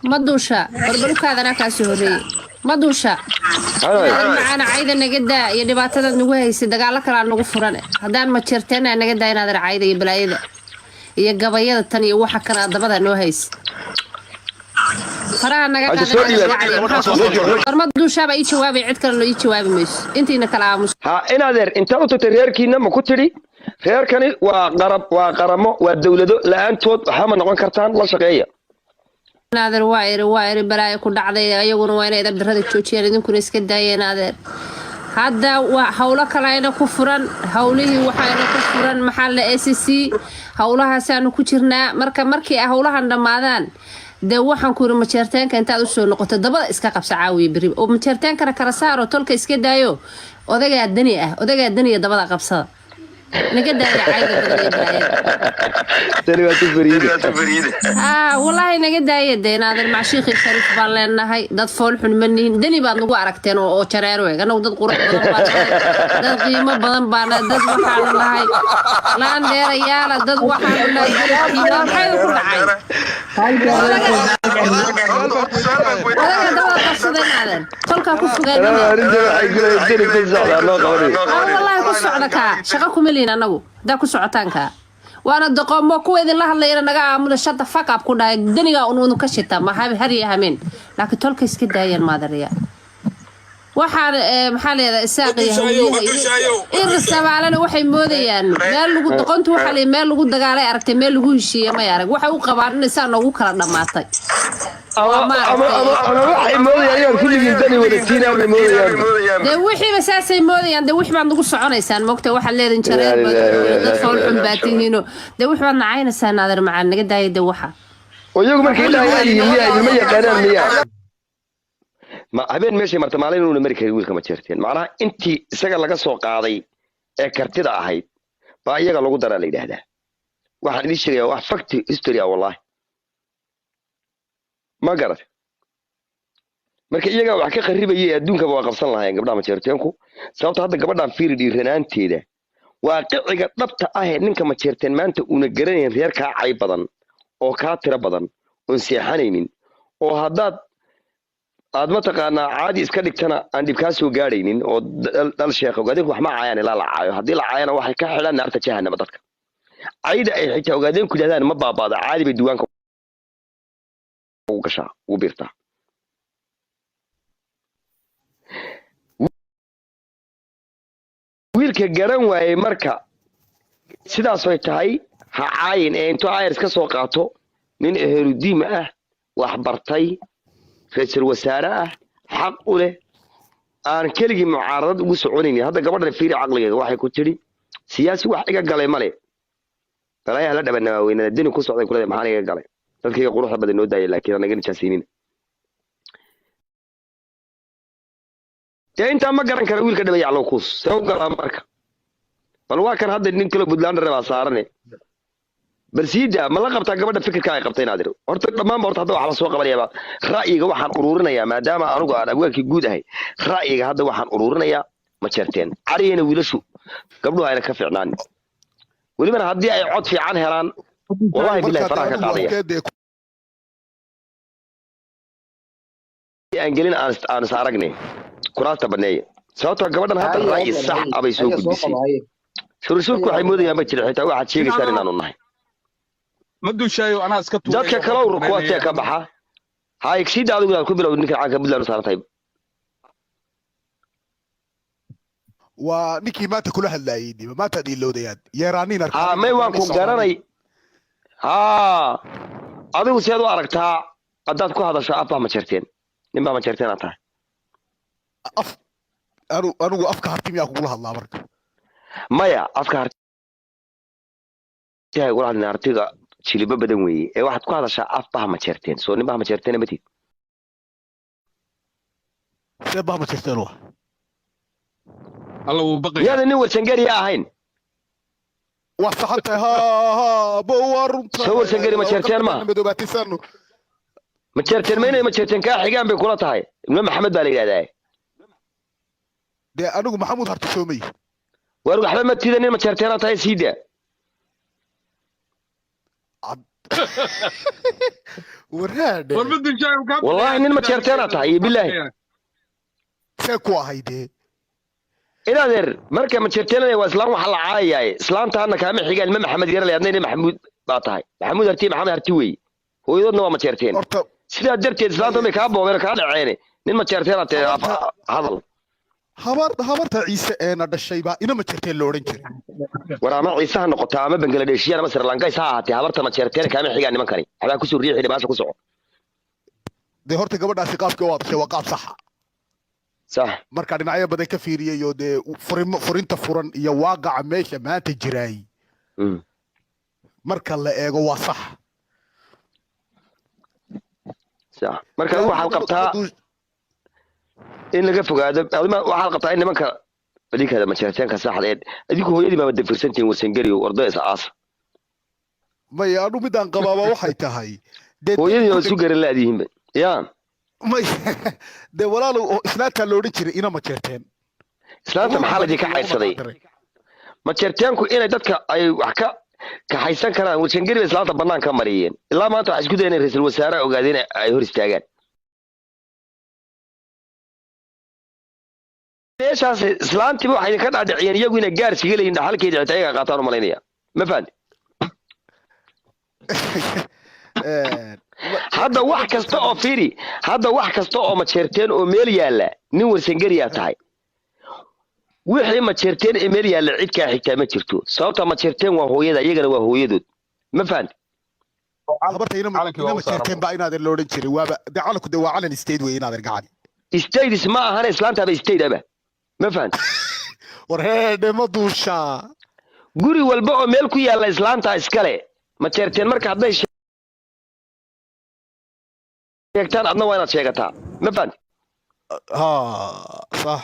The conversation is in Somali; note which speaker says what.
Speaker 1: Ma duusha barbarukaadana kaa soo horreeyey, ma duusha?
Speaker 2: Haloy.
Speaker 1: Macaana, cayda naga daa iyo dhibaatadaad nagu haysay. Dagaalo kalaa nagu furan haddaan majeerteena. Naga daa inaadan cayda iyo balaayada iyo gabayada tan iyo waxa kana dabada noo haysa faraha naga.
Speaker 2: Hadda soo dhiibaan.
Speaker 1: War, ma duushaaba ii jawaabay? Cid kalena ii jawaabi mayso, intiina kala aamus.
Speaker 2: Ha, inaadeer, intaad u tagtay reerkiina, ma ku tidhi reerkani waa qarab, waa qaramo, waa dowlado, la-aantood waxba ma noqon kartaan, la shaqeeya?
Speaker 1: Adeer, waa iri, waa iri. Balaayo ku dhacday. Ayaguna waa inay dardarada joojiyaan, idinkuna iska daayeen. Adeer, hadda waa howlo kale ayna ku furan. Howlihii waxayna ku furan, maxaa la SC, howlahaasaanu ku jirnaa. Marka markii ay howlahan dhammaadaan, dee waxaan ku yiri, majeerteenka intaad usoo noqoto dabada iska qabsa caawiya beri oo majeerteenkana kala saaro, tolka iska daayo. Odagaa dani ah, odagaa daniya dabada qabsada. Naga daaya cayda badan iyo balaayada.
Speaker 2: Tani waa tu fariide.
Speaker 1: Aa, wallaahi naga daaya dee naadir. Macshiikhii Shariif baan leenahay. Dad fool xun ma nihin. Deni baad nagu aragteen oo jareer weeg. Annagu dad qurux badan baan nahay, dad qiimo badan baan nahay, dad waxaanu nahay laan dheerayaala, dad waxaanu nahay garabkiina. Maxay ku dhacay? Odaga dabada qabsada inaadeen tolkaa ku fogaanina.
Speaker 2: Arrinta waxay kuleeyihiin deni ku socdaa loo qabanayo.
Speaker 1: Aa, wallaahi ku socda kaa, shaqo kuma lihin annagu haddaa ku socotaan kaa. Waana doqomo kuwa idinla hadlayana. Naga aamuda, shut the fuck up ku dhahay. Denigaa un unu ka shita ma har iyo hameen, laakiin tolka iska daayeen maadaraya. Waxaan maxaa leedahay, Isaaq iyo Hawiyaha ir Samaalena waxay moodayaan meel lagu doqontu waxaa leeyahay meel lagu dagaalay aragtay, meel lagu heshiiyey may arag. Waxay u qabaan in isaa noogu kala dhammaatay.
Speaker 2: Ama
Speaker 1: Waa
Speaker 2: ama ama ama waxay moodayaan inaad kulligiin dani wadatiin bay moodayaan.
Speaker 1: Dee wixiiba saasay moodayaan. Dee wix baad nagu soconaysaan, moogta? Waxaad leedihin jareer baad tihiin, dad fool xun baad tihiino. Dee wix baad nacaynaysaa, naadir macaan. Naga daaya dee waxa.
Speaker 2: Oo iyagu markay dhahayaan yihiin miyaa idinma yaqaanaan miyaa? Ma habeen meeshay marta maalin inuuna mari karin wiilka ma jeerteen. Macnaha intii isaga laga soo qaaday ee kartida ahayd baa iyaga lagu daraa la yidhaahdaa. Waxaan idin sheegayaa wax fact history ah, wallahi. Ma garat? Marka iyagaa wax ka qarribayay, adduunkaba waa qabsan lahaayeen gabdhaha majeerteenku. Sababta hadda gabadhan fiiri, dhiiranaanteeda, waaqiciga dhabta ah ee ninka majeerteen maanta uuna garanayn, reer kaa cay badan oo kaa tiro badan oon seexanaynin, oo haddaad aad mataqaanaa caadi iska dhigtana aan dhib kaa soo gaadhaynin, oo dhal sheekh Ogaadeenku wax ma caayaan ilaa la caayo. Haddii la caayana waxay ka xidhaan naarta jahanama. Dadka cayda ay xitaa Ogaadeenku yidhahdaan ma baabaada, caadi bay diiwaanka ugu gashaa, ugu biirtaa. Wiilka garan waayey marka sidaas ay tahay ha caayin ee intuu ayars ka soo qaato nin eheludiim ah, wax bartay, ra-iisul wasaare ah, xaq u leh, aan keligii mucaaradad ugu soconaynin. Hadda gabadhan fiiri caqligeega, waxay ku tidhi siyaasi wax iga galay male, balaayaha la dhabanaa weynada deni ku socday kuleda, maxaan iga galay? Dadkayga quruxda badan noo daaya, laakiin anaga nijaasaynin. Dee intaa ma garan kara wiilka dhabay yaclow kuus see u galaa marka. Bal waa kan hadda nin kaloo Puntland baa saarane. Bal siida ma la qabtaa gabadha fikirka ay qabtay inaadir? Horta dhammaanba, horta hadda waxaa la soo qabanayaaba ra'yiga. Waxaan ururinayaa, maadaama anigu aan abwaankii guud ahay, ra'yiga hadda waxaan ururinayaa ma jeerteen cariyana wiilashu gabdhuhu ayna ka fiicnaan, welibana haddii ay cod fiican helaan, wallahi bilahi faraha ka qaadaya. Aan gelin aan is aragnay kuraasta baneeya, sababtoo gabadhan hadda ra'yi sax ah bay soo gudbisay. Shurshurku waxay moodayaan ma jira, xitaa waxaad sheegaysaan inaanu nahay.
Speaker 3: Ma dushaayo, anaa iska tuuraya.
Speaker 2: Dadka kale ur kuwaasee ka baxa hay siida adigu inaad ku bilow ninkan caanka Puntland u saaran tahay.
Speaker 4: Waa ninkii maanta kula hadlaayay diba maanta dhiilowdayaad yeeraaniin.
Speaker 2: Haa, may waan ku garanay. Haa, adigu seed u aragtaa haddaad ku hadasho af baa ma jeerteen, nin baa ma jeerteen aad tahay?
Speaker 4: Af anigu afka Harti miyaa kugula hadlaa marka?
Speaker 2: Maya, afka Hartiga kula hadlin, Hartiga jilibo badan weeye ee waxaad ku hadashaa af baha ma jeerteen. Soo nin baha ma jeerteena matid?
Speaker 4: See baha ma jeerteen wa?
Speaker 3: Alla wuu baqaya.
Speaker 2: Miyaadan nin Warsangeriya ahayn?
Speaker 4: Waa saxan tahay, ha ha bo, waa runta.
Speaker 2: Soo Warsangeri ma jeerteen maaha?
Speaker 4: Madoobaatisaanu.
Speaker 2: Ma jeerteen ma inay ma jeerteen kaa xigaan bay kula tahay? Ibnu Maxamed baa la yidhahdaa.
Speaker 4: Dee anigu Maxamuud Harti soomay.
Speaker 2: Waar waxba ma tida, nin ma jeerteena tahay siida.
Speaker 4: Waraadhe.
Speaker 3: War ma duushaayo kaa.
Speaker 2: Wallaahi nin majeerteenaa tahay iyo bilaahi.
Speaker 4: See ku ahay dee?
Speaker 2: Inaadeer, marka majeerteenada waa islaam waxa la caayayaye, islaamtaana kaama xigaan ilma Maxamed Yarale, adna ina Maxamuud baa tahay. Maxamuud Harti, Maxamed Harti weeye, hooyadoodna waa majeerteen.
Speaker 4: Horta
Speaker 2: Sidaa darteed islaamta bay kaa boobeen oo kaa dhaceene, nin majeerteenaa tahay hadal.
Speaker 4: Habarta Ciise eena dhashay baa ina majeerteen la odhan jiray.
Speaker 2: War ama Ciise ha noqotaa ama Bangladeshiyan ama Sri Lankays ha ahaatee, habarta majeerteen kaama xigaan nimankani. Waxbaa kusoo riixi baasha ku soco.
Speaker 4: Dee horta gabadhaasi qaabkii u hadashay waa qaab saxa. Marka dhinacyo badan ka fiiriyayo dee furinta furan iyo waaqaca meesha maanta jiraay marka la eego waa sax.
Speaker 2: Sax. Marka adigu waxaad qabtaa in laga fogaado, adima waxaad qabtaa in nimanka adinkaada majeerteenka saxda ee adinku hooyadii baaba dafirsantihiin, Warsangeliyo ordo is aasa.
Speaker 4: Maya, anu midaan qabaaba waxay tahay dee
Speaker 2: Hooyadii oo isu garan laadihiinba ya.
Speaker 4: May dee walaalow, oo islaantaa la odhan jiray ina majeerteen.
Speaker 2: Islaanta maxaa laydinka caydsaday? Majeerteenku inay dadka ay wax ka kaxaysan karaan, Warsangeli bay islaanta bannaan ka mariyeen. Ilaa maanta waxay isku dayeen inay ra'iisul wasaare ogaadeen ay hor istaagaan meeshaas. Islaantiiba waxay idinka dhaadhiciyeen iyagu inay gaar iskaga leeyihin, dhaxalkeeda xitaa iyagaa qaataan u malaynaya. Ma fahanti? Hadda wax kasta oo fiiri, hadda wax kasta oo majeerteen oo meel yaalla, nin Warsangeliyaa tahay, wixii majeerteen ee meel yaalla cid kaa xigtaa ma jirto, sababta majeerteen waa hooyada, iyagana waa hooyadood. Ma fahanti?
Speaker 4: Habarta ina
Speaker 3: Calankii
Speaker 4: ina
Speaker 3: waa u saaran.
Speaker 4: majeerteen baa inaadan la odhan jiray. Waaba dee calanku dee waa calan state wey inaadan gacani.
Speaker 2: States ma ahana, islaantaaba state aba. Ma fahanti?
Speaker 4: War heedhe, ma duushaa?
Speaker 2: Guri walba oo meel ku yaalla islaantaa iskale majeerteen. Marka hadday sheegtaan, adna waa inaad sheegataa. Ma fahanti?
Speaker 4: Ha, sax.